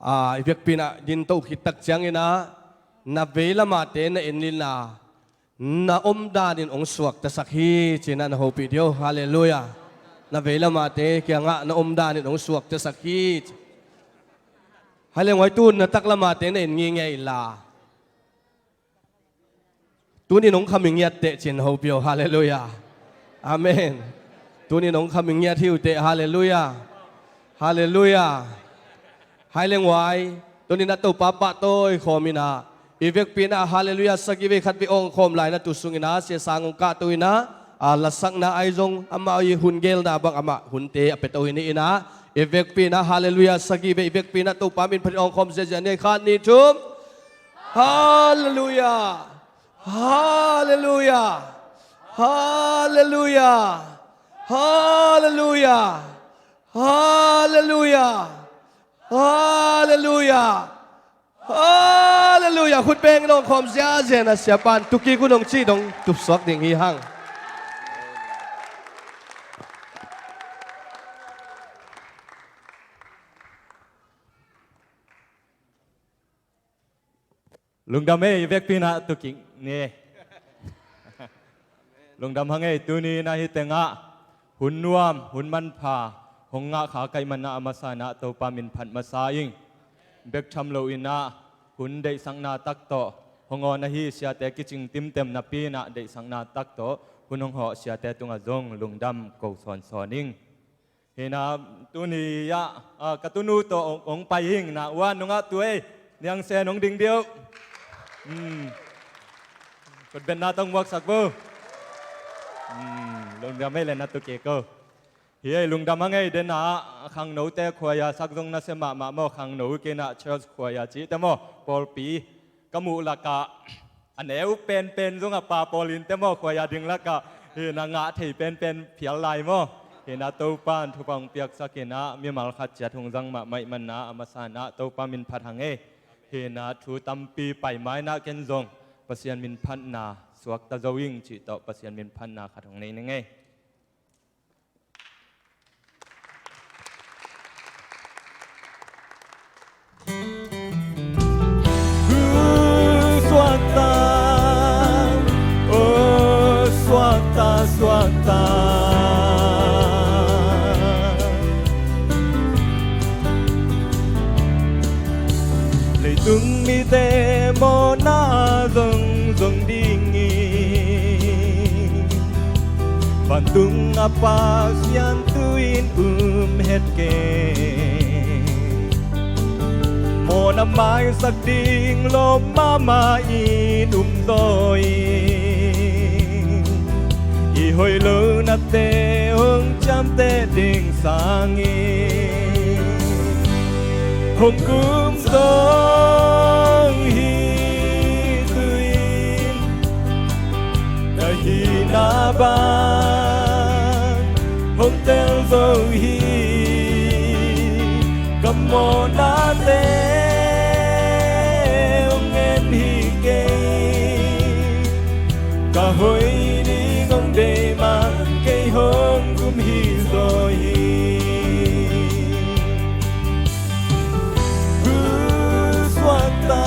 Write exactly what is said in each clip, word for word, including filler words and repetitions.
a, i vekpi in ah gingto khit tak ciangin ah na veilamate na en in ah na omdan in hong suaktasak hi ci-in ah na hopih dih o. Halleluiah. Na veilamate kiangah na omdan in hong suaktasak hi ci. Hai leng huai, tu-in na taklamate na en ngingei inla, tuni-in hong kham i ngiat teh ci-in hopih o. Halleluiah. Amen. Tuni-in hong kham i ngiat hi uh teh. Halleluiah. Halleluiah. Hai leng huai, tuni-in ah Topa pahtawi khawm in ah, i vekpi in ah Halleluiah sagih vei khat vei awng khawm lai na tu sungin ah, Sia Sang hong kahto in ah, a, lasakna ahi zong amah i hun gelna bang amah hunte a pia to hi ni in ah, i vekpi in ah Halleluiah sagih vei, i vekpi in ah Topa min phat in awng khawm ziahziah ni. Khat, nih, thum. Halleluiah. Halleluiah. Halleluiah. Halleluiah. Halleluiah. Halleluiah. Halleluiah. Khut beng in awng khawm ziahziah in ah, Siapa in tu kik un hong cih dong tupsuak ding hi hang. Lungdam ei, i vekpi in ah tu kik ni. Lungdam hang ei, tuni in ah hih tengah hun nuam, hun manpha hong ngah kha ka hih manin ah, a masa in ah Topa min phat masa ing. Bek tham lo in ah hun deihsakna tak tawh hong awn ahi siate kicing timtem napi in ah, deihsakna tak tawh hun hong hawh siate tungah zong lungdam ko sawnsawn ing. Hi in ah, tuni ah, a, ka tunu tawh hong, hong pai hi in ah, Wan, nungah tu ei, Niang Sen hong ding dih o. Hmm. Khutbetna tawh hong muaksak bo. Hmm, lungdam ei leh na tu kik o. Hi ei, lungdam hang ei, den ah khangnote khuaia sak zong nasia mahmah maw, khangno kei in ah church khuaia cihte maw, pawlpi ka muh lakah a neu penpen zong a pa pawl in te maw, khuaia ding lakah, hi in ah ngah thei penpen phial lai maw. Hi in ah Topa in thupha hong piaksak in ah, mimal khat ciat hong zang mahmah i hih manin ah, a masa in ah Topa min phat hang ei. Hi in ah thu tampi pai ma in ah, ken zong Pasian min phatna suakta zo ing cih tawh Pasian min phatna khat hong nei ning ei. Suakta, oh, suakta, suakta. Leitung mite mawhna zong zong ding hi. Vantung a Pasian tu-in um het kei. Mawhna maisak ding lawp mahmah in um zaw hi. I hoih lonate hong ciamteh ding sangin hong gum zaw hi. Tu-in ka hihna bang hong tel zo hi. Ka mawhnate hong en hi kei. Ka hoih ding hong deih mah kei hong gum hi zaw hi. Suakta,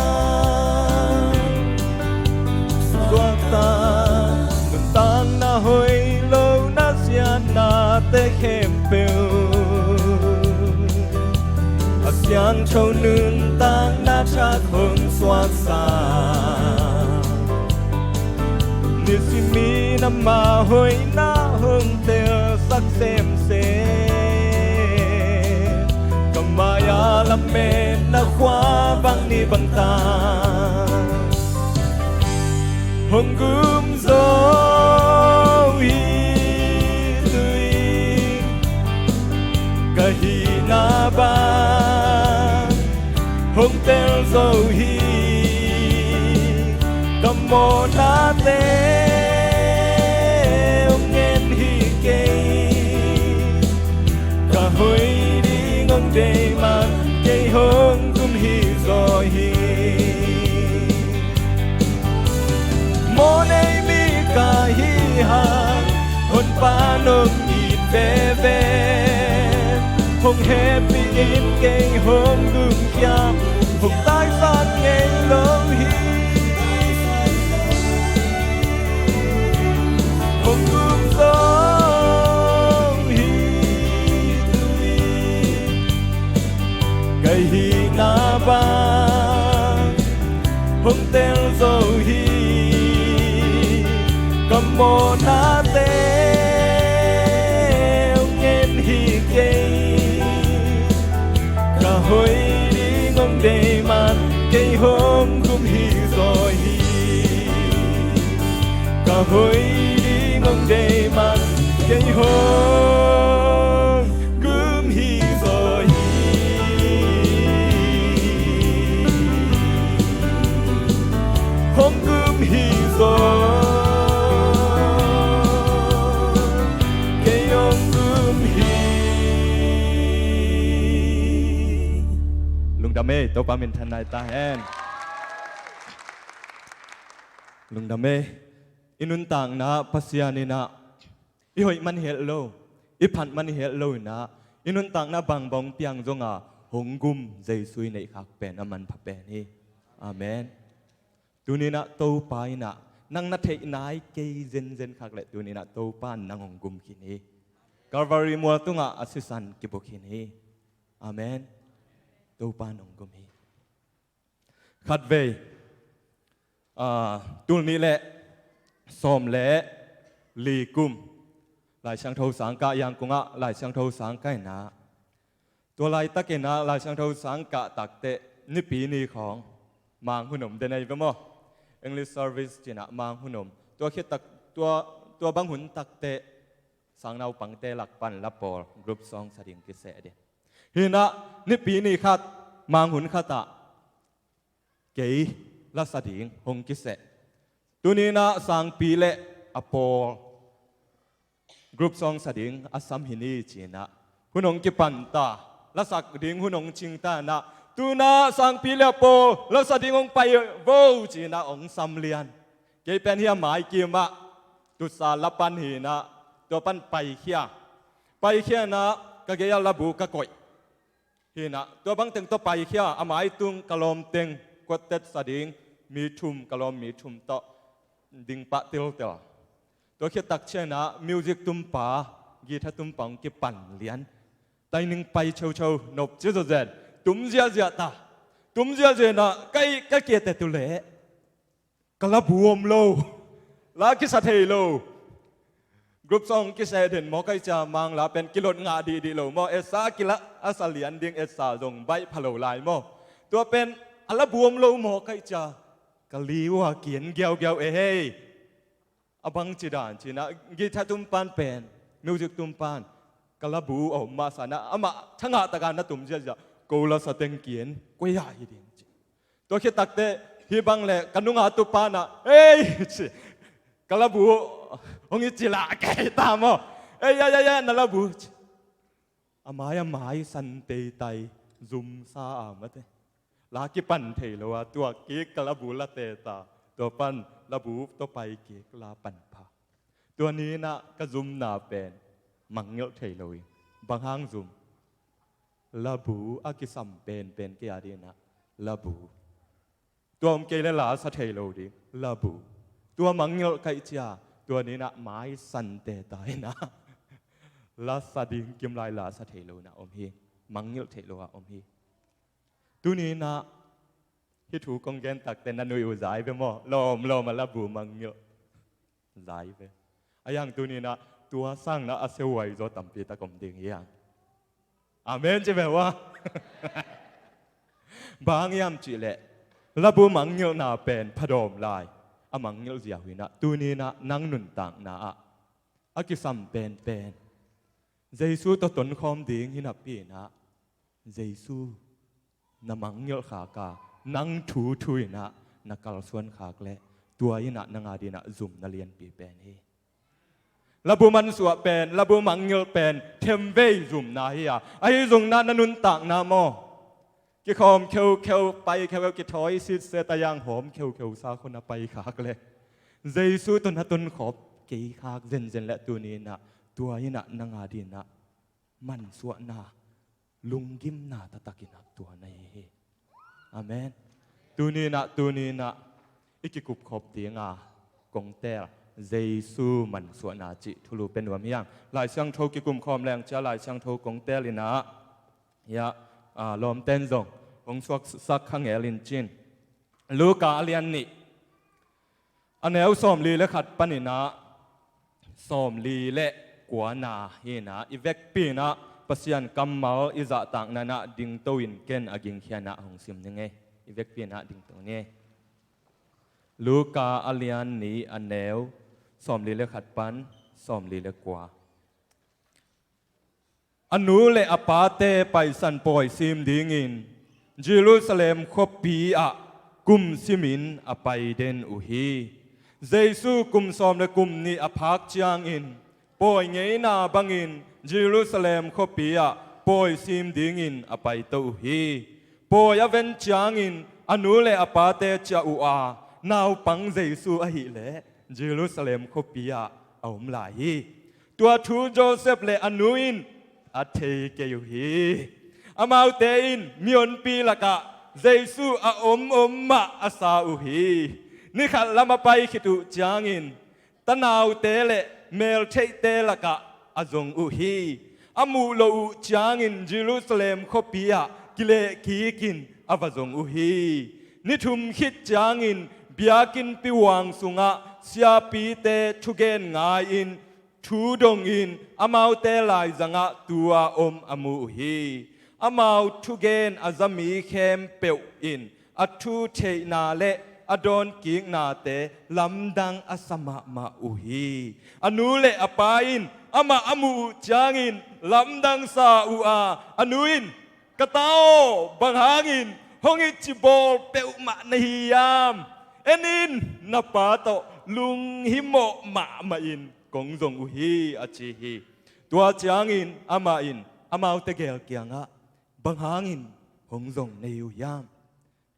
suakta, nuntakna hoih lo na siatnate khempeuh a siangtho nuntakna thak hong suaksa. Nisimin ama hoihna hong telsak semsem. Ka mai-a lametna khua bang ni bang ta hong gum zo hi. Tu-in ka hihna bang hong tel zo hi. Ka mawhnate hong en hi kei. Ka hoih ding hong deih mah kei hong gum hi zaw hi. Mawhnei mi ka hi hang Honpa nong it veve. Hong hehpih Ken kei hong gum hiam, hong taisan ngei lo hi. Hong gum zo hi. Ka hihna bang hong tel zo hi. Ka mawhnate hong en hi kei. Ka hoih ding hong deih man kei hong gum hi zaw hi. Ka hoih ding hong deih man kei hong gum hi zaw hi. Hong gum hi zaw, kei hong gum hi. Lungdam ei, Topa minthan nai ta hen. Lungdam ei. I nuntakna Pasian in ah i hoih man hi het lo, i phat man hi het lo in ah, i nuntakna bangbang piang zong a hong gum Jesu i neih khak pen a manpha pen hi. Amen. Tuni in ah Topa in ah nang na theih nai kei zenzen khak leh tuni in ah Topa in nang hong gum khin hi. Calvary mual tungah a sisan kibuk khin hi. Amen. Topa in hong gum hi. Khatvei, aa, tul nih le sawm le li kum Lai Siangtho sang kah, Yangon ah Lai Siangtho sang kah in ah, tua laitakin ah Lai Siangtho sang kah takteh Nipi ni khawng Mang hun om den ahi ve maw? English service ci-in ah Mang hun om. Tua khit tak, tua, tua bang hun takteh sangnaupangte lak pan la pawl group song sa ding kiseh den. Hi in ah Nipi ni khat, Mang hun khat ah kei la sa ding hong kiseh. Tuni in ah sangpi le a pawl group song sa ding a sam hi ni ci-in ah hun hong kipan ta, la sak ding hun hong cing ta in ah, tu in ah sangpi le a pawl la sa ding hong pai vo ci-in ah hong sam lian. Kei pen hih a mai kim ah tutsa la pan hi in ah tua pan paikhia. Paikhia in ah ka gei ah labu ka koih. Hi in ah tua bang teng tawh paikhia, a mai tung ka lawm teng quartet sa ding mi thum, ka lawm mi thum tawh ding pah tiltel. Tua khit tak ciang ah music tumpa, guitar tumpa hong kipan lian. Timing pai cheucheu, nop ci zawzen, tum ziahziah ta. Tum ziahziah in ah ka, ka kiate tu leh ka labu om lo, la kisa thei lo. Group song kiseh den maw, kai cia Mang la pen kilot ngah dihdih lo maw, etsa kila a sa lian ding, etsa zong baih pha lo lai maw. Tua pen a labu om lo maw, kai cia ka li uh a kian giaugiau e hei. A bang ci dan ci-in ah guitar tumpan pen, music tumpan ka labu a om masa in ah amah thangah taka na tum ziahziah, ko la sa teng kian koi ah hi ding ci. Tua khit takteh hih bang le ka nunga tupa in ah, ei ci, ka labu hong i ci lah kei ta maw. Ei, ei, ei, ei, na labu ci. A mai, a mai san teitai, zum sa a mate. La kipan thei lo a, tua kik ka labu la teta. Tua pan labu tua pai kik la pan pha. Tua ni in ah ka zumna pen mangngilh thei lo hi. Bang hang zum? Labu a kisam penpen kei a ding in ah labu. Tua om kei le la sa thei lo ding, labu. Tua mangngilh ka hih cia, tua ni in ah mai san teta in ah la sa ding kim lai la sa thei lo in ah om hi. Mangngilh thei lo ah om hi. Tuni in ah hih thu kong gen takteh na nuih uh zai ve maw? Lawm lawm a labu mangngilh zai ve. A yang tuni in ah tua sang in ah a siahuai zaw tampi tak om ding hi hang. Amen ci ve ua. Bang hang hiam cih leh labu mangngilhna pen phadawm lai. A mangngilh ziau hi in ah tuni in ah nang nuntakna ah a kisam penpen Jesu tawh tonkhawm ding hi napi in ah Jesu na mangngilh khak a, nang thu thu in ah na kalsuan khak leh tua in ah nang a ding in ah zumna lianpi pen hi. Labu mansuah pen, labu mangngilh pen themvei zumna hi a, ahi zongin ah na nuntakna maw, kikhawm kheukheu, pai kheukheu, kithawi sitset a, yang hawm kheukheu sa khawng na pai khak leh Jesu tawh na tonkhawm kei khak zenzen leh tuni in ah tua in ah nang a ding in ah mansuahna, lunggimna taktakin a tuan ahi hi. Amen. Tuni-in ah, tuni-in ah i kikupkhop dinga kong teel Jesu mansuahna cih thulu pia nuam hi hang. Lai Siangtho kikumkhawm leng cia Lai Siangtho kong teel in ah, ya, a, lawmten zong hong suaksak kha ngel in cin. Luka a lian nih, a neu sawmli le khat panin ah sawmli le kuana hi-in ah, i vekpi-in ah Pasian kammal i zahtakna-in ah dingto in, ken a gingkhia-in ah hong sim ning ei. I vekpi-in ah dingto ni. Luka a lian nih, a neu sawmli le khat pan sawmli le kua. A nu le a pate Paisan pawi sim dingin Jerusalem khuapi ah kum simin a pai den uh hi. Jesu kum sawm le kum nih a phak ciangin pawi ngeina bangin Jerusalem khuapi ah pawi sim dingin a paito uh hi. Pawi a ven ciangin a nu le a pate ciah uh a, naupang Jesu ahih leh Jerusalem khuapi ah a om lai hi. Tua thu Josef le a nu in a thei kei uh hi. Amaute in mihonpi lakah Jesu a om om mah a sa uh hi. Ni khat lam a pai khit uh ciangin tanaute le meltheihte lakah a zong uh hi. A muh loh uh ciangin Jerusalem khuapi ah kilehkikin a va zong uh hi. Ni thum khit ciangin biakinnpi huang sungah siapite thugen ngai-in thu dongin amaute laizangah tu-a om a mu uh hi. Amau thugen a za mi khempeuh in a thu theihna le a dawnkiknate lamdang a sa mahmah uh hi. A nu le a pa in amah a muh uh ciangin lamdang sa uh a, a nu in, "Ka ta aw, bang hangin hong itci bawl peuhmah na hi hiam? En in, na pa tawh lunghimawh mahmah in kong zong uh hi," a ci hi. Tua ciangin amah in amaute gel kiangah, "Bang hangin hong zong na hi uh hiam?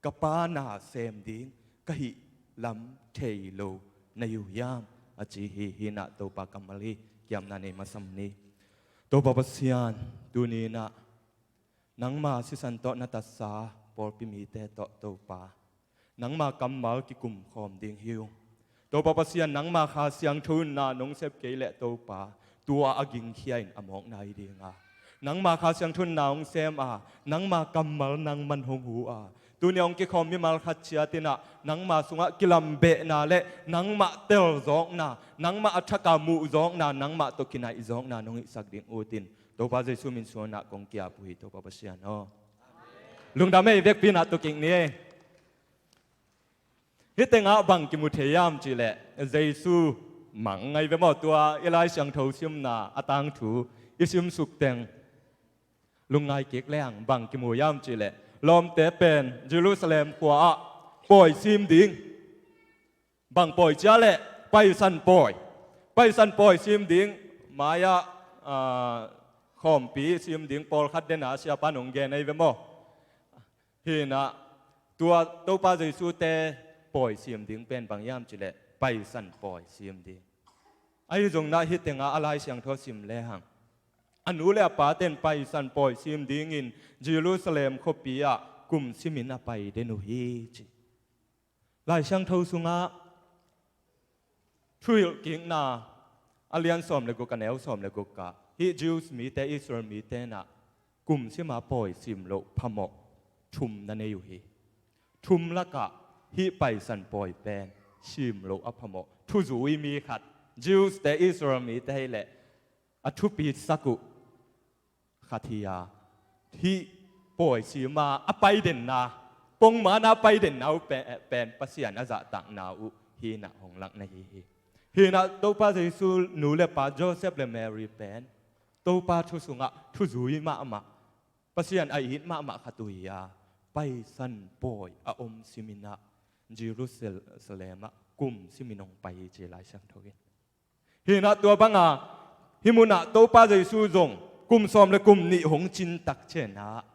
Ka pa na sem ding ka hih lam thei lo na hi uh hiam?" a ci hi. Hih in ah Topa kammal hi. Kiamna nei masam ni. Topa Pasian, tuni-in ah nangma sisan tawh na tatsa pawlpi mite tawh Topa, nangma kammal kikumkhawm ding hi ung. Topa Pasian, nangma Kha Siangtho in na nong sep kei leh Topa, tua a gingkhia in a mawkna hi ding a, nangma Kha Siangtho in na hong sem a, nangma kammal nangman hong hu a, tuni a hong kikhawm mimal khat ciat in ah nangma sungah kilambehna le nangmah telzawkna, nangmah a thak a muhzawkna, nangmah tawh kinaihzawkna nong hihsak ding ut in, Topa Jesu min suang in ah kong ki-ap uh hi, Topa Pasian aw. Lungdam ei, vekpi in ah tu kik ni. Hih tengah bang kimu thei hiam cih leh Jesu mang ngai ve maw. Tua i Lai Siangtho simna a tangthu i simsuk teng lungngai kik leng bang kimu hiam cih leh lawmte pen Jerusalem khua ah pawi sim ding. Bang pawi cia leh Paisan pawi. Paisan pawi sim ding, mai-ah, aa, khawmpi sim ding pawlkhat den a siapa in hong gen ahi ve maw. Hih in ah tua Topa Jesu te pawi sim ding pen bang hiam cih leh Paisan pawi sim ding. Ahi zongin ah hih tengah a Lai Siangtho sim lehang a nu le a pate'n Paisan pawi sim dingin Jerusalem khuapi ah kum simin a pai den uh hi ci. Lai Siangtho sungah Thuhilhkikna a lian sawm le guk, a neu sawm le guk ah hih Jews mite, Israel mite in ah kum sima pawi sim loh phamawh thum na nei uh hi. Thum lakah hih Paisan pawi pen sim loh a phamawh thuzui mi khat, Jews te, Israel mite hi leh a thupi sak uh khat hi a, hih pawi sima a pai denna, pongmana a pai denna uh pe-, pen Pasian a zahtakna uh hih in ah hong lakna hi hi. Hih in ah Topa Jesu nu le pa Joseph le Mary pen Topa thu sungah thuzui mahmah, Pasian a it mahmah khat uh hi a, Paisan pawi a om simin ah Jerusalem ah kum simin hong pai hi ci Lai Siangtho in. Hih in ah tua banga hih munah Topa Jesu zong kum sawm le kum nih hong cin tak ciangin ah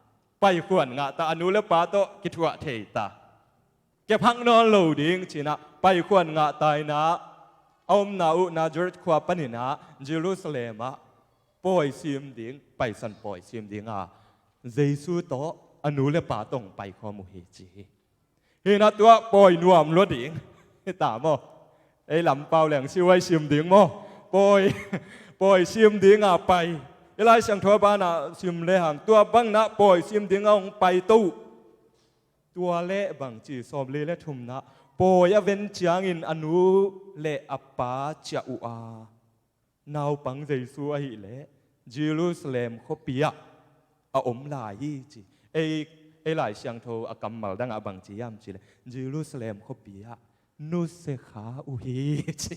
paikhuan ngah ta, a nu le pa tawh kithuah thei ta. Kep hak nawn lo ding ci-in ah paikhuan ngah ta in ah a omna uh Nazareth khua panin ah Jerusalem ah pawi sim ding, Paisan pawi sim ding a Jesu tawh a nu le pa tawh hong paikhawm uh hi ci hi. Hi na tua pawi nuam lua ding hi ta maw? Ei lampau leng siuai sim ding maw? Pawi, pawi sim ding a pai. I Lai Siangtho a banah sim le hang tua bang na pawi sim ding a hong pai to uh. Tua le bang ci sawmli le thum na pawi a ven ciangin a nu le a pa ciah uh a, naupang Jesu ahih leh Jerusalem khuapi ah a om lai hi ci. Ei, ei Lai Siangtho a kammal dangah bang ci hiam ci leh Jerusalem khuapi ah nusia kha uh hi ci.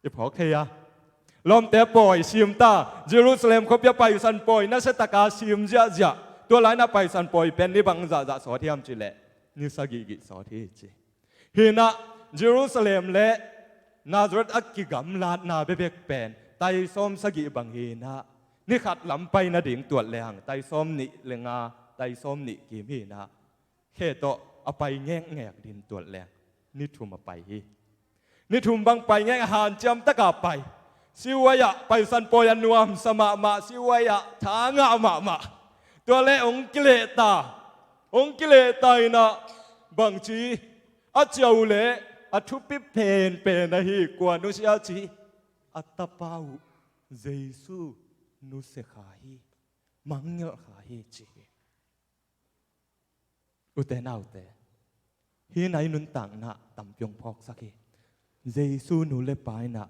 I phawk thei a. Lawmte pawi sim ta, Jerusalem khuapi ah Paisan pawi nasia taka sim ziahziah. Tua lai na Paisan pawi pen ni bang zahzah sawt hiam ci leh ni sagih gih sawt hi ci. Hi na Jerusalem le Nazareth a kigamlatna bebek pen tai sawm sagih bang hi na, ni khat lam pai nading tuat le hang tai sawm nih le nga, tai sawm nih kim hi na, khe tawh a pai ngekngek ding tuat le hang ni thum a pai hi. Ni thum bang pai ngek, hanciam taka pai. Siuai ah Paisan pawi a nuamsa mahmah, siuai ah tha ngah mahmah. Tua le hong kilehta, hong kilehta hi na bang ci, a ciah uh leh a thupi penpen ahi kua nusia ci, a tapa uh Jesu nusia kha hi, mangngilh kha hi ci hi. Ute naute, hi na i nuntakna tampi hong phawksak hi. Jesu nu le pa in ah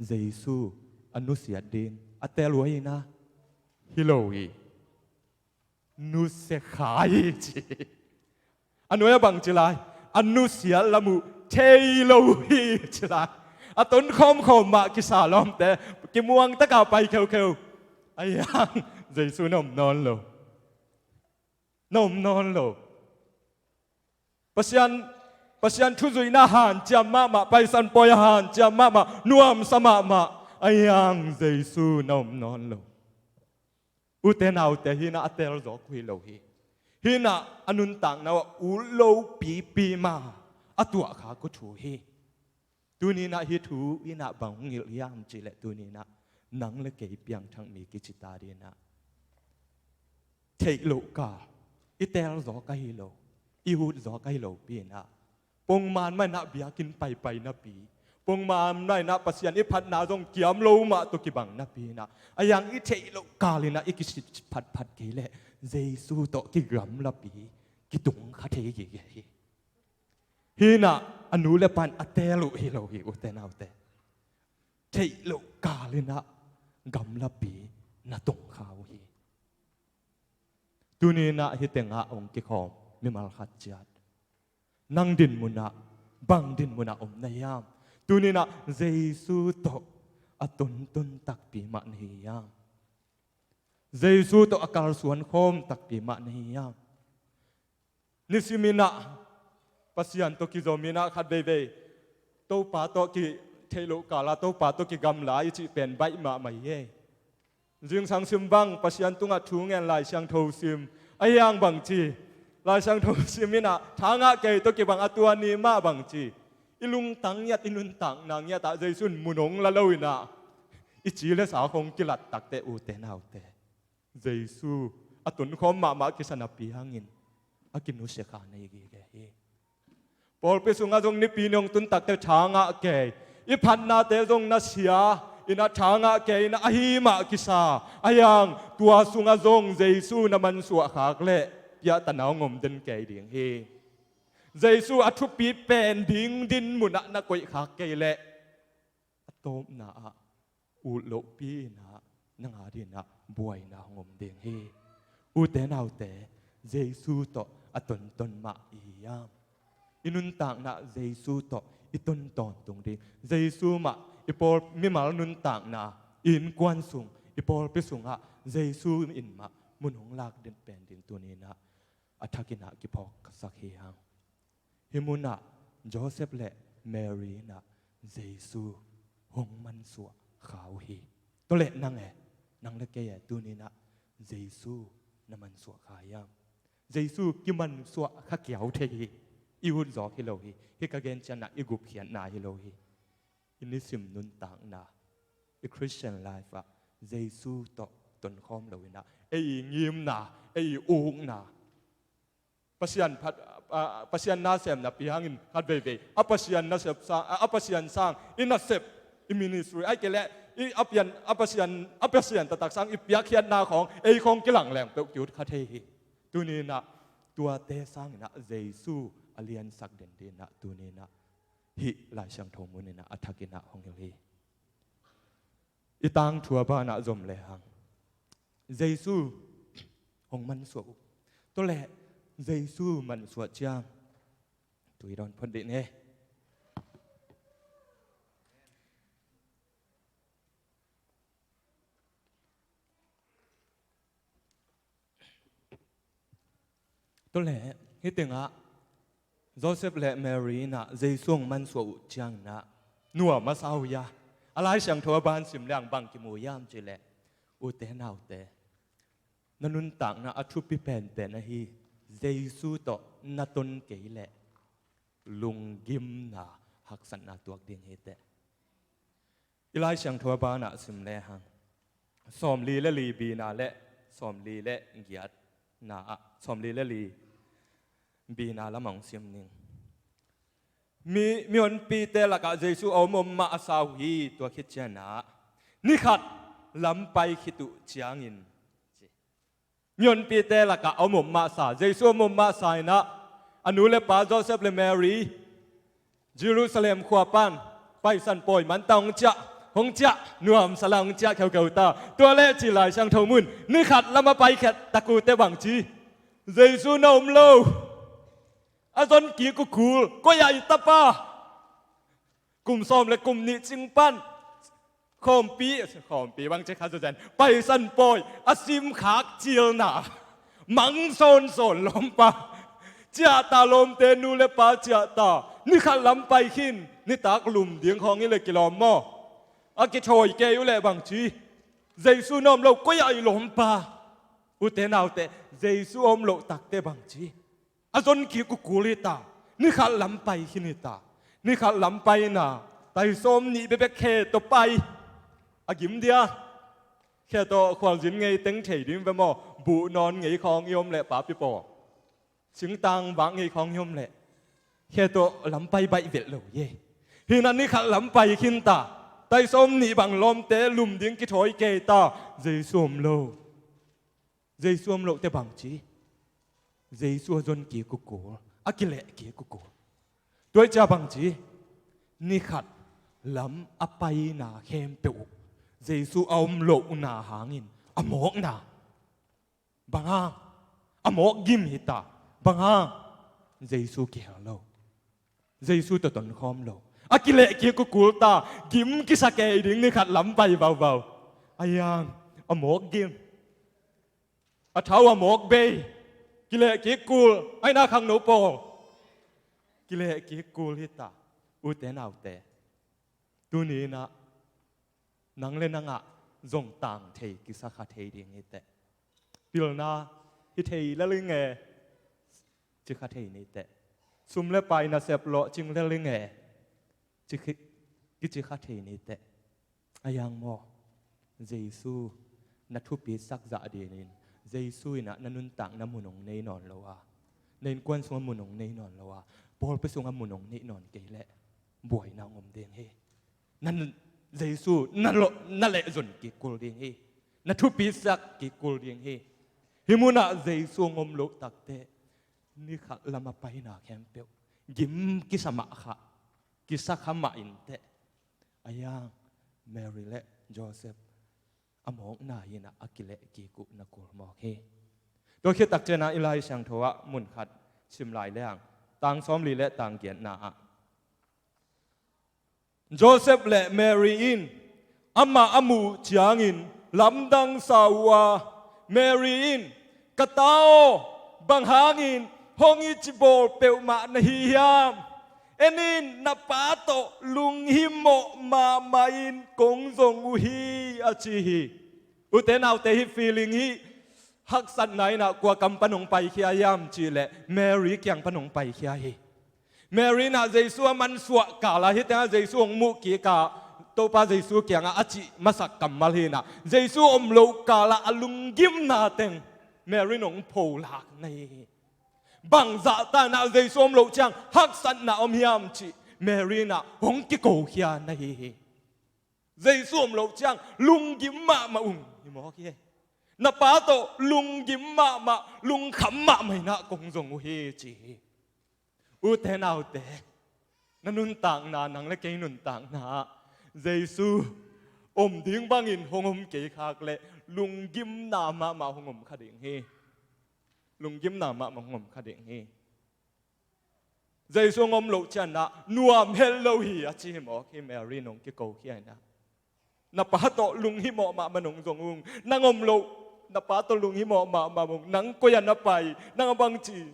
Jesu a nusiat ding a tel uh hi na, hi lo hi. Nusia kha hi ci. A nuai a bang ci lai, a nusiat lam uh thei lo hi ci lai. A tonkhawm khawm mah kisa lawmte, kimuang taka pai kheukheu. Ahi hang Jesu na om nawn lo. Na om nawn lo. Pasian, Pasian thuzuihna hanciam mahmah, Paisan pawi a hanciam mahmah, nuamsa mahmah, ahi hang Jesu na om nawn lo. Ute naute, hi na a tel zawk uh hi lo hi. Hi na a nuntakna uh ah ut lo pipi ma a tuahkhak uh thu hi. Tuni in ah hih thu in ah bang hong hilh hiam cih leh, tuni in ah nang le kei piangthak mi kici ta ding in ah, theih loh kal, i teel zawk ahi lo, i ut zawk ahi lopi in ah, pongman mah in ah biakinn paipai napi, pongman mah in ah Pasian i phatna zong kiam lo mah tawh kibang napi in ah, a yang i theih loh kal in ah i kisit phatphat kei leh Jesu tawh kigamlapi, kitung kha thei gige hi. Hi in ah a nu le pa in a teel uh hi lo hi, ute naute. Theih loh kal in ah gamlapi na tung kha uh hi. Tuni in ah hih tengah hong kikhawm mimal khat ciat, nang dinmun ah bang dinmun ah om na hiam? Tuni in ah Jesu tawh a tuntun takpi mah na hi hiam? Jesu tawh a kalsuan khawm takpi mah na hi hiam? Nisim in ah Pasian tawh kizom in ah khat veivei Topa tawh kitheih loh kal ah Topa tawh kigamla i cih pen baih mahmah hi. Zingsang sim bang Pasian tungah thu ngen, Lai Siangtho sim, ahi hang bang ci, Lai Siangtho sim in ah tha ngah kei tawh kibang a tua ni mah bang ci, i lungtang ngiat, i nuntakna ngiat ah Jesu in mun hong la lo in ah i ci le sa hong kilat takteh, ute naute, Jesu a tunkhawm mahmah kisa napi hangin a kinusia kha na hi gige hi. Pawlpi sungah zong Nipi ni hong tun takteh tha ngah kei, i phatnate zong na sia in ah tha ngah kei in ah ahi mah kisa, ahi hang tua sungah zong Jesu na mansuah khak leh piahtana hong om den kei ding hi. Jesu a thupi pen ding dinmun ah na koih khak kei leh a tawpna ah ut lohpi in ah nang a ding in ah buaina hong om ding hi. Ute naute, Jesu tawh a tonton mah i hi hiam? I nuntakna Jesu tawh i ton tawntung ding, Jesu mah i pawl, mimal nuntakna, i innkuan sung, i pawlpi sungah Jesu in mah mun hong lak den pen ding tuni in ah a thak in ah kiphawksak hi hang. Hih munah Joseph le Mary in ah Jesu hong mansuah kha uh hi. Tua leh nang e, nang le kei e, tuni in ah Jesu na mansuah kha hiam? Jesu kimansuah kha kiau thei hi. I ut zawk hi lo hi. Hih ka gen ciangin ah i gupkhiatna hi lo hi. I nisim nuntakna, i Christian life ah Jesu tawh tonkhawm lo in ah, ei i ngimna, ei i ukna, Pasian phat, a, Pasian nasepna piangin khat veivei a Pasian nasep sang, a, a Pasian sang i nasep, i ministry, ahih kei leh i a pian, a Pasian, a Pasian taktak sang i piakkhiatna khawng ei khawng kilang leng peuh ki-ut kha thei hi. Tuni in ah tuate sangin ah Jesu a liansak den dingin ah tuni in ah hih Lai Siangtho mun in ah a thak in ah hong hilh hi. I tangthu a banah zom lehang Jesu hong mansuah uh. Tua leh Jesu mansuah ciang tui dawn phot dih ni. Tua leh hih tengah Joseph le Mary in ah Jesu hong mansuah uh ciangin ah nuam a sa uh hia? A Lai Siangtho a ban sim lehang bang kimu hiam cih leh, ute naute, na nuntakna a thupi penpen ahi Jesu tawh na ton kei leh lunggimna, haksatna tuak ding hi teh. I Lai Siangtho a banah sim lehang sawmli le li bina le sawmli le giatna ah, sawmli le li bina lamah hong sim ning. Mi, mihonpite lakah Jesu a om om mah a sa uh hi. Tua khit ciangin ah ni khat lam pai khit uh ciangin, ci. Mihonpite lakah a om om mah sa, Jesu a om om mah sa in ah a nu le pa Joseph le Mary Jerusalem khua pan Paisan pawi man ta hong ciah, hong ciah, nuamsa la hong ciah kheukheu ta. Tua leh ci Lai Siangtho mun, ni khat lam a pai khit tak uh teh bang ci? Jesu na om lo. A zon kik uh kul, koi ah i tapa? Kum sawm le kum nih cing pan khawmpi, khawmpi bang ci kha zawzen, Paisan pawi a simkhak cilna mang sawnsawn lawmpa. Ciah ta, lawmte nu le pa, ciah ta. Ni khat lam pai khin, nitak lum ding khawng hi leh kilawm maw? A kithawi kei uh leh bang ci? Jesu na om lo, koi ah i lawmpa? Ute naute, Jesu a om loh tak teh bang ci? A zon kik uh kul hi ta. Ni khat lam pai khin hi ta. Ni khat lam paina, tai sawm nih bekbek khe tawh pai. A gim dia. Khe tawh khualzin ngei teng thei ding ve maw? Buh nawn ngei khawng i om leh, papi paw, singtang vak ngei khawng i om leh, khe tawh lam pai baih velh lo hi. Hi in ah ni khat lam pai khin ta. Tai sawm nih bang lawmte lum ding kithawi kei ta. Jesu om lo. Jesu om loh teh bang ci? Jesu a zon kik uh kul, a kileh kik uh kul. Tua ahih ciang bang ci? Ni khat lam a paina khempeuh uh Jesu a om lohna hangin a mawkna. Bang hang? A mawk gim hi ta. Bang hang? Jesu kihel lo. Jesu tawh tonkhawm lo. A kileh kik uh kul ta. Gim kisa kei ding, ni khat lam pai vauvau. Ahi hang, a mawk gim. A thau a mawk bei. Kileh kik kul. Ahi na khangno pawl. Kileh kik kul hi ta. Ute naute, tuni in ah nang le nang ah zong tang thei, kisa kha thei ding hi teh. Pilna hi thei lel ing e, ci kha thei ni teh. Sum le pai nasep lawhcing lel ing e, ci khi, kici kha thei ni teh. Ahi hang maw, Jesu na thupisak zah dingin, Jesu in ah na nuntakna mun hong nei nawn lo a, na innkuan sungah mun hong nei nawn lo a, pawlpi sungah mun hong neih nawn kei leh buaina hong om ding hi. Na, Jesu na lo, na lehzon kik kul ding hi. Na thupisak kik kul ding hi. Hih munah Jesu hong om loh tak teh, ni khat lam a paina khempeuh gim kisa mah kha, kisa kha mah in teh. Ahi hang, Mary le Joseph a mawkna hi in ah a kileh kik uh na kul mawk hi. Tua khit tak ciangin ah i Lai Siangtho ah mun khat sim lai lehang, tang sawmli le tang giatna ah, Joseph le Mary in amah a muh ciangin lamdang sa uh a, Mary in, "Ka ta aw, bang hangin hong i ci bawl peuhmah na hi hiam? En in, na pa tawh lunghimawh mahmah in kong zong uh hi," a ci hi. Ute naute, hih feeling hih haksatna in ah kua kam pan hong paikhia hiam cih leh Mary kiang pan hong paikhia hi. Mary in ah Jesu a mansuah kal a, hih tengah Jesu hong muh kik a, Topa Jesu kiangah a cih masak kammal hi inah, Jesu om loh kalah a lunggimna teng Mary in hong pholak na hi hi. Bangzah tanah Jesu om loh ciang haksatna om hiam cih Mary inah hong kikokhia na hi hi. Jesu om loh ciang lunggim mahmah ung hi mawk hi. Na pa tawh lunggim mahmah, lungkham mahmah inah kong zong uh hi ci hi. Ute naute, na nuntakna, nang le kei nuntakna ah Jesu om ding bangin hong om kei khak leh lunggimna mahmah hong om kha ding hi. Lunggimna mahmah hong om kha ding hi. Jesu hong om loh cianah nuam het lo hi a ci hi mawk hi. Mary in hong kikokhia inah, na pa tawh lunghimawh mahmah nong zong ung. Nang om loh, na pa tawh lunghimawh mahmah ung. Nang koi-ah na pai, nang a bangci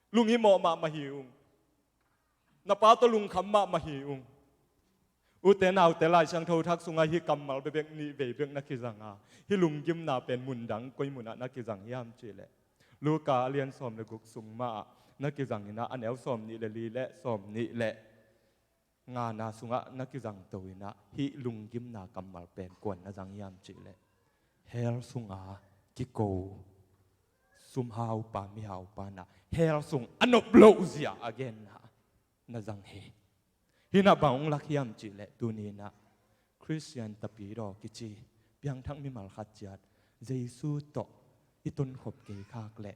lunghimawh mahmah hi ung. Na pa tawh lungkham mahmah hi ung. Ute naute, Lai Siangtho thak sungah hih kammal bekbek nih vei bek na kizang a, hih lunggimna pen mundang koi munah na kizang hiam cihleh, Luka a lian sawm le guk sung mah ah na kizang inah, a neu sawm nih le li le sawm nih le ngana sungah na kizang to inah, hih lunggimna kammal pen kuan na zang hiam cihleh, hell sunga kiko sumhaupa, mihaupa inah hell sung a nop loh zia a genna na zang hi. Hih inah bang hong lak hiam cihleh, tuni inah Khristian tapidaw kici piangthak mimal khat ciat Jesu tawh i tonkhop kei khak leh,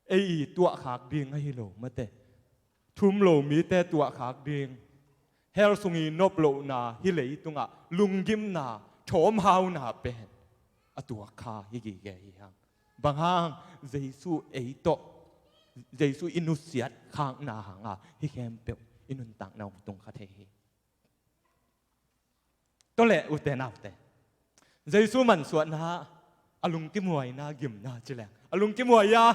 ei i tuahkhak ding ahi lo, mate, thum lo mite tuahkhak ding, hell sung i nop lohna, hih leitungah lunggimna, thawmhauna pen a tuak kha hi gige hi hang. Bang hang? Jesu ei tawh, Jesu i nusiat khakna hanga hih khempeuh i nuntakna hong tung kha thei hi. Tua leh ute naute, Jesu mansuahna ah a lungkimhuaina gimna ci leng, a lungkimhuai a,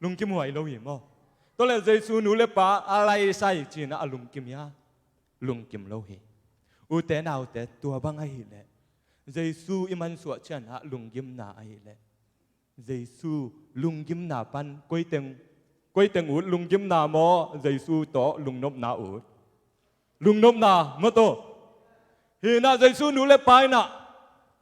lungkimhuai lo hi maw? Tua leh Jesu nu le pa a laisai ci inah a lungkim hia? Lungkim lo hi. Ute naute, tua bang ahih leh Jesu i mansuah cianah lunggimna ahih leh, Jesu lunggimna pan koiteng, koiteng ut, lunggimna maw, Jesu tawh lungnopna ut? Lungnopna maw, tua. Hi inah Jesu nu le pa inah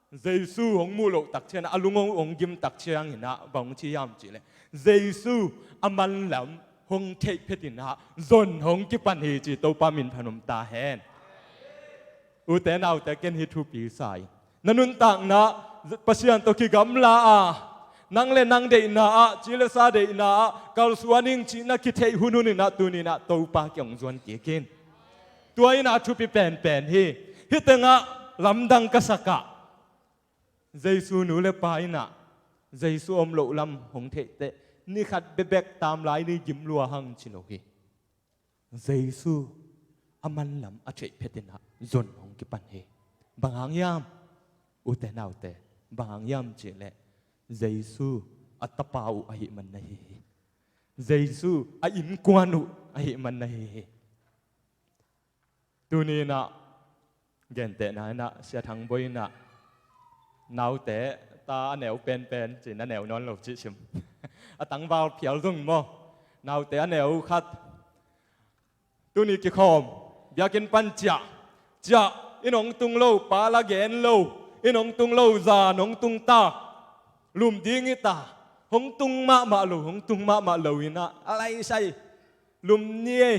Jesu hong muh loh tak cianah a lung hong, hong gim tak ciang inah bang hong ci hiam cihleh, Jesu a manlam hong theih phet inah zon hong kipan hi ci, Topa min phat om ta hen. Ute naute, ken hih thupi sa ing. Na nuntakna Pasian tawh kigamla a, nang le nang deihna ah, ci le sa deihna ah kalsuan ing cih na kitheih hunhun inah, tuni inah Topa kiang hong zuan kik in. Tua inah thupi penpen hi. Hih tengah lamdang ka sakah, Jesu nu le pa inah Jesu om loh lam hong theihteh, ni khat bekbek tamlai ni gim lua hang ci lo hi. Jesu a manlam a theih phet inah zon hong kipan hi. Bang hang hiam? Ute naute, bang hang hiam cihleh, Jesu a tapa uh ahih man na hi hi. Jesu a innkuan uh ahih man na hi hi. Tuni inah gentehna inah Sia Thang Bawi inah naute ta a neu penpen ci-in a neu nawn lo cih sim. A tangval phial zong maw? Naute a neu khat tuni kikhawm, biakinn pan ciah, ciah, inn hong tung lo, pa la gen lo, inn hong tung lo, zan hong tung ta, lum ding hi ta, hong tung mahmah lo, hong tung mahmah lo inah a laisai, lum ni ei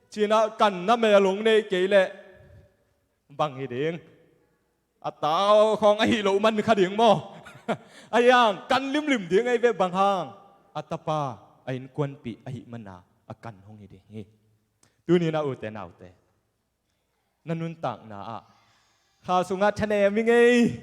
ci inah kanna mel hong neih kei leh bang hi ding? A tau khawng ahi loh man kha ding maw? Ahi hang kan limlim ding ahi ve. Bang hang? A tapa, a innkuanpih ahih mana a kan hong hi ding hi. Tuni inah ute naute, na nuntakna ah kha sungah thanem ing ei,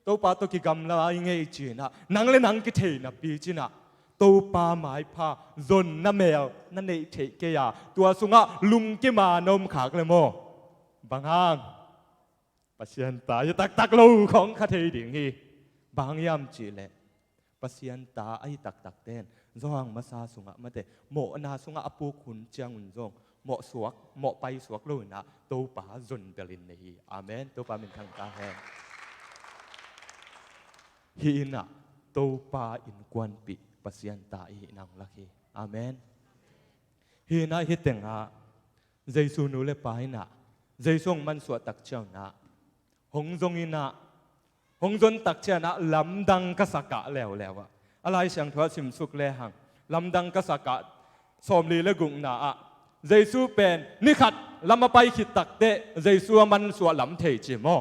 Topa tawh kigamla ing ei ci inah nang le nang kithei napi ci inah, Topa maipha zonna mel na neih theih kei a, tua sungah lungkim a na om khak le maw, bang hang? Pasian ta hi taktak lo khawng kha thei ding hi. Bang hang hiam cihleh, Pasian ta ahi taktakte in zawhang masa sungah, mate, mawhna sungah a puk hun ciangun zong mawh suak, mawh pai suak lo inah Topa zon belin nei hi. Amen. Topa min thang ta hen. Hih inah Topa innkuanpih Pasian ta i hih nang lak hi. Amen. Hih inah hih tengah Jesu nu le pa inah Jesu hong mansuah tak cianginah, hong zong inah, hong zon tak cianginah lamdang ka sakah leuleu ah, a Lai Siangtho ah simsuk lehang lamdang ka sakah sawmli le gukna ah Jesu pen nikhat lam a pai khit takteh Jesu a mansuah lam thei ci maw?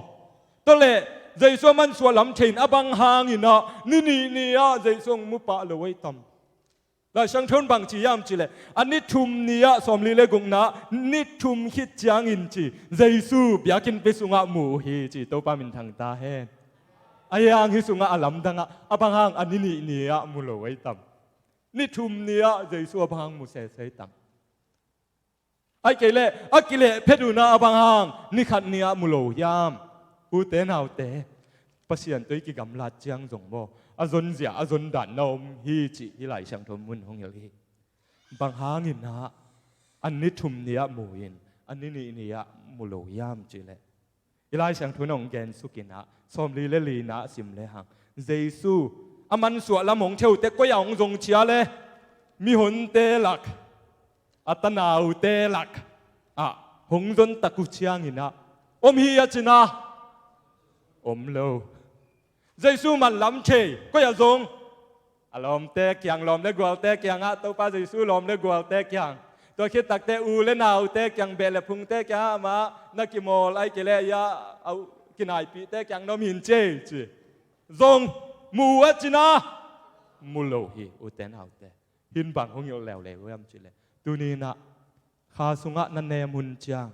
Tua leh Jesu a mansuah lam thei in a bang hanginah ni nih ni-ah Jesu hong mu pah lo ei tam? Lai Siangtho in bang ci hiam cih leh, a ni thum ni-ah, sawmli le gukna, ni thum khit ciangin ci, Jesu biakinnpi sungah mu uh hi ci, Topa minthang ta hen. Ahi hang hih sungah a lamdangah a bang hang a ni nih ni-ah mu lo ei tam? Ni thum ni-ah Jesu a bang hang mu sese ei tam? Ahih kei leh a kileh phet uh inah a bang hang ni khat ni-ah mu lo hiam? Ute naute, Pasian tawh i kigamlat ciang zong maw, a zonzia, a zondan na om hi cih hih Lai Siangtho mun hong hilh hi. Bang hanginah a ni thum ni-ah mu in a ni nih ni-ah mu lo hiam cih leh, i Lai Siangtho in hong gensuk inah, sawmli le lina ah sim lehang, Jesu a mansuah lam hong theute koi ah hong zong cia le, mihonte lak, a tanaute lak ah hong zon tak uh cianginah, om hi a cina, om lo. Jesu man lam thei koi ah zong, a lawmte kiang, lawm le gualte kiangah, Topa Jesu lawm le gualte kiang, tua khit takteh u le naute kiang, beh le phungte kiangah mah na kimawl, ahih kei leh a kinaipihte kiang na om hi in ci ei ci. Zong mu a cina, mu lo hi, ute naute. Hih in bang hong hilh leuleu hiam cih leh, tuni inah kha sungah na nem hun ciang,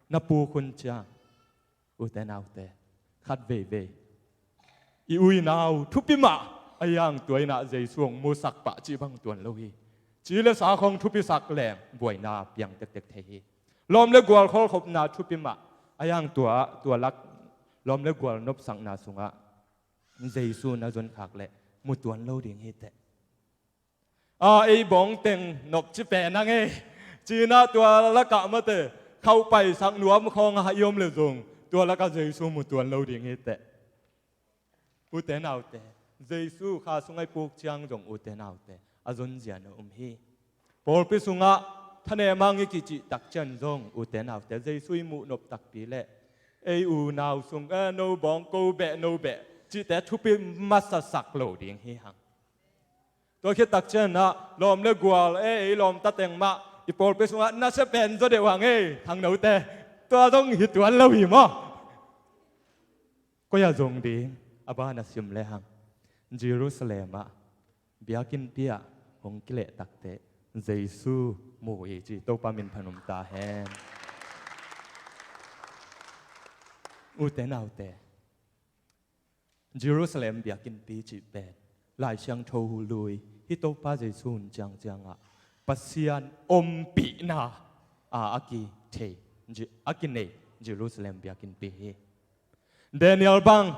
na puk hun ciang, ute naute, khat veivei i u i nau thupi mah, ahi hang tua inah Jesu hong musak pah cih bang tuan lo hi. Ci le sa khawng thupisak leng buaina piang tektek thei hi. Lawm le gual kholkhopna thupi mah, ahi hang tua, tua lak lawm le gual nopsakna sungah Jesu na zon khak leh mu tuan lo ding hi teh. A, ei bawngteng nopci pen a ngei, ci-inah tua lakah mate khauh paisak nuam khawngah i om le zong tua lakah Jesu mu tuan lo ding hi teh. Ute naute, Jesu kha sungah i puk ciang zong, ute naute, a zonzia na om hi. Pawlpi sungah thanem hang i kicih tak ciang zong, ute naute, Jesu i muh nop takpi leh ei unau sung, eh, no bawng, ko beh, no beh cihte thupi masasak lo ding hi hang. Tua khit tak cianginah lawm le gual, eh, ei lawmta teng mah i pawlpi sungah nasia pen zaw deuh hang ei, khangnote, tua zong hi tuan lo hi maw? Koi ah zong ding, a ban a sim lehang, Jerusalem ah, biakinnpi ah hong kileh takteh Jesu mu hi ci, Topa minphan um ta hen. Ute naute, Jerusalem biakinnpi cih pen Lai Siangtho lui, hih Topa Jesu hun ciangciangah Pasian ompihna a, a kithei, Je-, a kinei Jerusalem biakinnpi hi. Daniel bang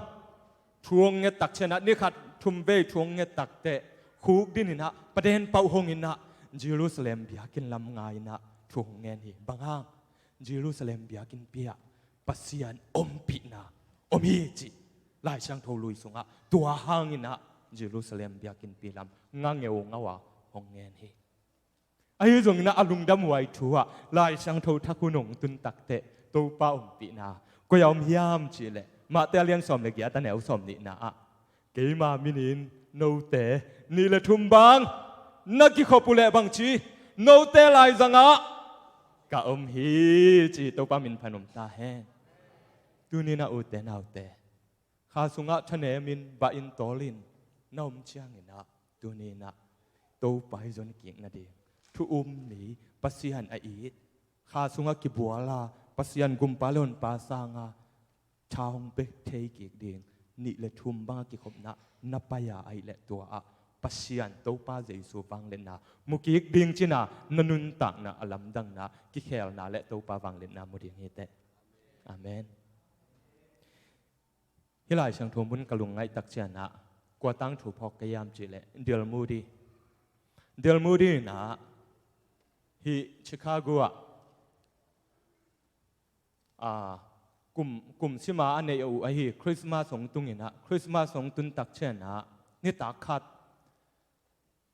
thu hong nget tak cianginah, ni khat thum vei thu hong nget takteh khukdin inah, paden pauh hong inah, Jerusalem biakinn lam ngai inah thu hong ngen hi. Bang hang? Jerusalem biakinnpi ah Pasian ompihna om hi cih Lai Siangtho lui sungah, tua hanginah Jerusalem biakinnpi lam nga ngeungau a hong ngen hi. Ahi zonginah a lungdamhuai thu ah Lai Siangtho thak hun hong tun takteh Topa ompihna koi ah om hiam cih leh, Mate a lian sawm le giat a neu sawm nihna ah, keima minin note nih le thum bang na kikhop uh leh bangci, note laizangah ka om hi ci, Topa minphan um ta hen. Tuni inah ute naute, kha sungah thanemin, bah in, tawlin na om cianginah, tuni inah Topa i zon kik nading, thu um ni, Pasian a it, kha sungah kibuala, Pasian gumpa le honpa sanga tha hong pia thei kik ding, nih le thum banga kikhopna na pai-a ahih leh, tua ah Pasian Topa Jesu vangliatna mu kik ding cina, na nuntakna a lamdangna, kikhelna le Topa vangliatna mu ding hi teh. Amen. Hih Lai Siangtho mun ka lungngaih tak cianginah kua tangthu phawk ka hiam cih leh, Dale Moody. Dale Moody inah hih Chicago ah, aa, kum, kum sima a neih uh ahi Christmas hong tunginah, Christmas hong tun tak cianginah nitak khat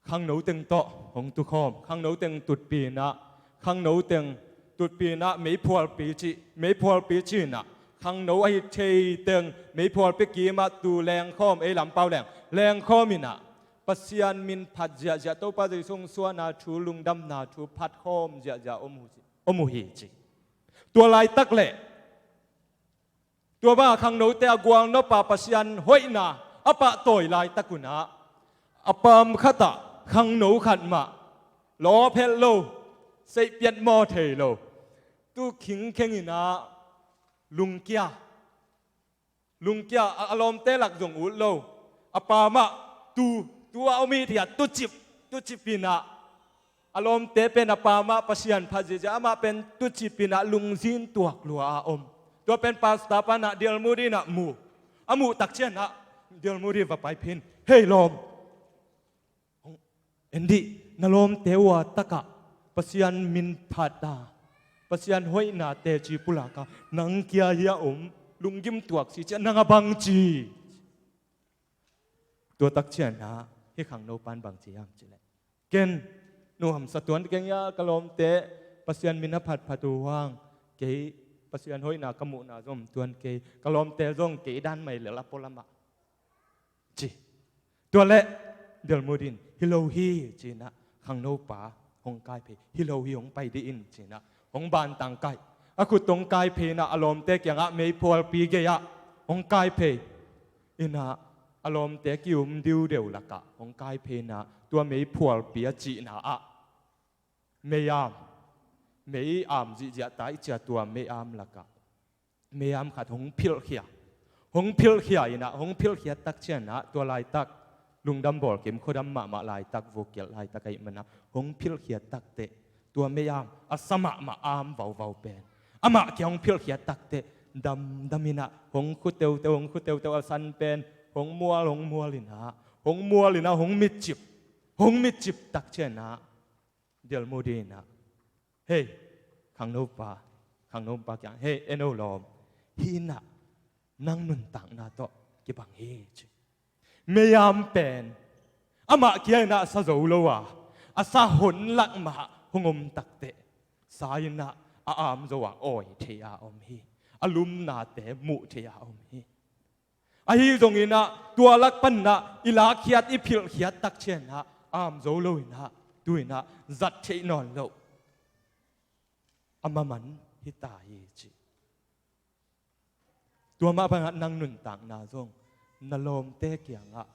khangno teng tawh hong tukhawm, khangno teng tutpih inah, khangno teng Tutpi in ah meiphualpi cih, meiphualpi cih in ah khangno ahi thei teng meiphualpi kim ah tu lengkhawm, ei lampau leng lengkhawm in ah Pasian min phat ziahziah, Topa Jesu hong suahna thu, lungdamna thu phatkhawm ziahziah om uh, om uh hi ci. Tua laitak leh tua bang a khangnote a gualnop a Pasian hoihna a pahtawi laitak un ah a paam khat ah khangno khat mah, lawp het lo, seihpiat maw thei lo, tu khingkheng in ah lungkia, lungkia, a, a lawmte lak zong ut lo. A paam ah tu, tu a om hi thei a, tucip, tucip in ah a lawmte pen a paam ah Pasian phat ziahziah, amah pen tucip in ah lungzin tuak lua a om. Tua pen pastor pa in ah Delmudi in ah mu. A muh tak ciang ah Delmudi va pai phei in, "Hei lawm, en dih, na lawmte uh a tak ah Pasian min phat a, Pasian hoihna teci pulak a, nang kia hi a om, lunggim tuak si, cia nang a bang ci?" Tua tak ciang ah hih khangno pa in bang ci hiam cih leh, "Ken nuamsa tuan keng hia, ka lawmte Pasian min a phatphat uh hang, kei Pasian hoihna ka muhna zong om tuan kei, ka lawmte zong kei dan mah hi lel a pualam ah," ci. Tua leh Delmudi in, "Hi lo hi," ci in ah khangno pa hong kai phei. "Hi lo hi, hong pai dih in," ci in ah hong bantang kai. A khut hong kai phei in ah a lawmte kiangah meiphualpi gei ah hong kai phei in ah a lawmte ki-um diudeu lak ah hong kai phei in ah tua meiphualpi a cihna ah mei-am, mei-am zihziah tai cia, tua mei-am lak ah mei-am khat hong philhkhia. Hong philhkhia in ah, hong philhkhiat tak ciang ah, tua laitak lungdam bawlkim, khuadam mahmah laitak, vukkialh laitak ahih man ah hong philhkhiat tak teh tua mei-am a sa mahmah am vauvau pen amah kia hong philhkhiat tak teh damdam in ah hong khu teuteu, hong khu teuteu, a san pen hong mual, hong mual in ah, hong mual in ah, hong mitcip, hong mitcip tak ciang ah Delmudi in ah, "Hei, khangno pa, khangno pa kiang, hei, en o lawm, hih in ah nang nuntakna tawh kibang hi," ci. Mei-am pen amah kia in ah sa zo lo a, a sa hon lak mah hong om tak teh sa in ah a am zo a awi thei a om hi. A lumnate muh thei a om hi. Ahi zongin ah tua lak pan ah i lakkhiat, i philhkhiat tak ciang ah am zo lo in ah, tu in ah zat theih nawn loh a maman hi ta hi ci. Tua mah bang ah nang nuntakna zong na lawmte kiangah,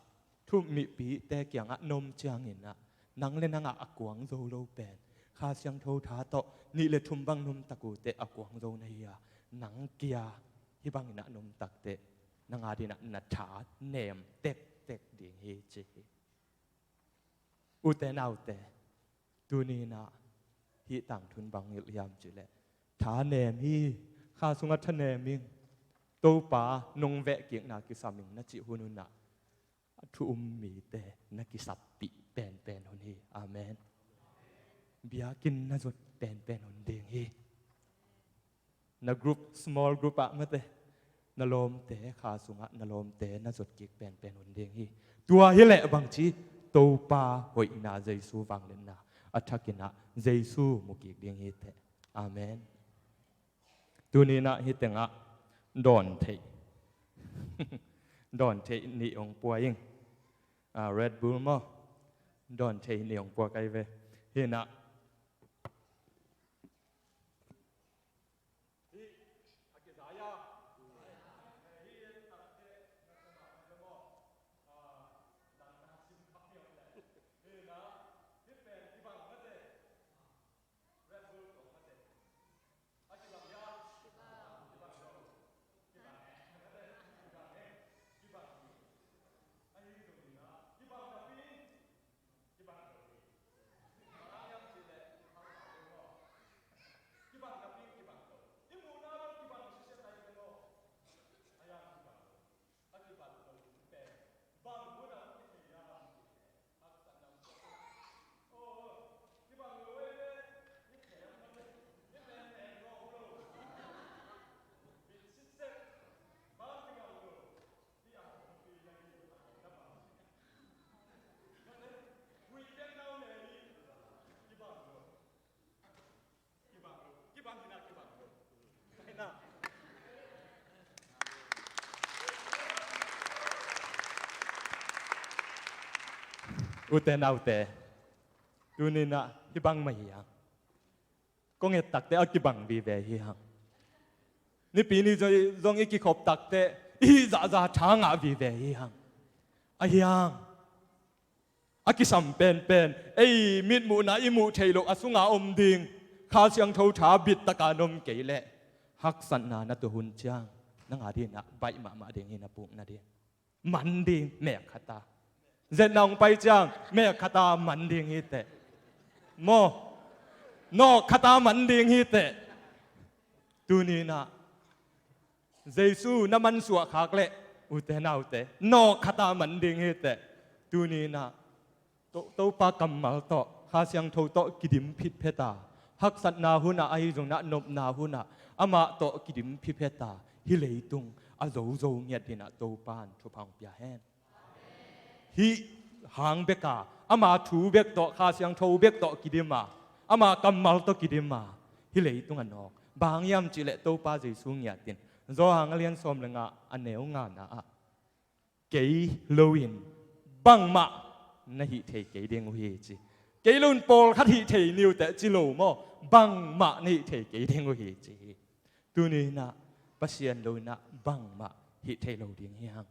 thu mipite kiangah na om ciangin ah nang le nang ah a kuang zo lo pen Kha Siangtho tha tawh nih le thum bang na om tak uh teh a kuang zo na hi a, nang kia hih bangin ah na om tak teh nang adingin ah na tha nem tektek ding hi ci hi. Ute naute, tuni in ah hih tangthu in bang hilh hiam cih leh, tha nem hi, kha sungah tha nem ing. Topa nong vehkikna kisam ing na cih hun un ah a thu um mite na kisappih penpen hun hi. Amen. Biakinn na zot penpen hun ding hi. Na group, small group ah mate, na lawmte kha sungah na lawmte na zot kik penpen hun ding hi. Tua hi leh bangci, Topa hoihna, Jesu vangliatna a thakin ah Jesu mu kik ding hi teh. Amen. Tuni in ah hih tengah dawn theih, dawn theih nih hong pua ing. Ah, Red Bull maw? Dawn theih nih hong pua kai ve. Hih in ah Ute naute, tuninah hih bang mah hi hang. Kong et takte a kibang vive hi hang. Nipi ni zong i kikhop takte i hih zahzah tha ngah vive hi hang. Ahi hang, a kisam penpen ei mitmuhna i muh theih loh a sunga om ding Kha Siangtho tha bittaka na om kei leh haksatna na tuah hun ciang nang a dinah baih mahmah ding hi, na pukna ding. Man ding, mek khata. Zetna hong pai ciang mek khata man ding hi teh. Maw, nawk khata man ding hi teh. Tuninah Jesu na mansuah khak leh, ute naute, nawk khata man ding hi teh. Tuninah To, Topa kammal tawh, Kha Siangtho tawh kidim phitphet a, haksatna hunah ahi zongah nopna hunah amah tawh kidim phitphet a, hih leitung a zozo ngiat dinah Topa in thupha hong pia hen. Hih hang beka, ama thu bek tawh, Kha Siangtho bek tawh kidim a, ama kammal tawh kidim a, hih leitung a nawk. Bang hiam cihleh Topa Jesu ngiat in Johan a lian sawm le nga a neu ngana ah, kei loin bangmah na hih thei kei ding uh hi, ci. Kei loin pawlkhat hih thei ni uh teh ci lo maw, bangmah na hih thei kei ding uh hi, ci hi. Tuninah Pasian loinah bangmah hih thei lo ding hi hang.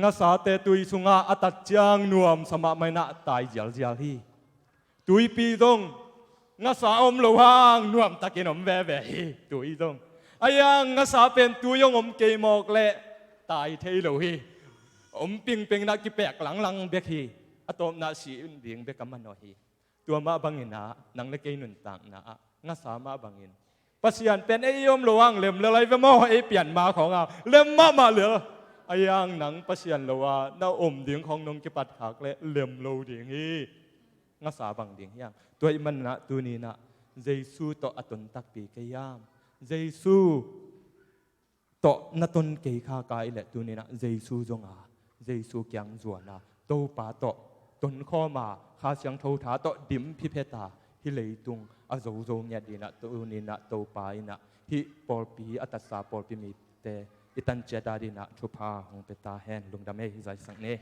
Ngasate tui sungah a tat ciang nuamsa mahmah inah tai zialzial hi. Tuipi zong ngasa om lo hang nuamtakin om veve hi, tui zong. Ahi hang ngasa pen tui hong om kei mawk leh tai thei lo hi. Om pingping inah kipek langlang bek hi. A tawpna si ding bek a manawh hi. Tua mah banginah nang le kei nuntakna ah ngasa mah bangin Pasian pen ei om lo hang lem lel ai ve maw, ei pian ma khawng a lem mahmah lel. Ahi hang nang Pasian lo a na om ding khawng nong kipat khak leh lem lo ding hi. Ngasa bang ding hi hang. Tua ahih maninah tuninah Jesu tawh a ton takpi kei hiam? Jesu tawh na ton kei khak a i leh tuninah Jesu zong a, Jesu kiang zuan a, Topa tawh tonkhawm a, Kha Siangtho tha tawh dim phitphet a, hih leitung a zozo ngiat dinah tuninah Topa inah hih pawlpi a tatsa pawlpi mite i tanciat a dinah thupha hong pia ta hen. Lungdam ei, zaisak ni.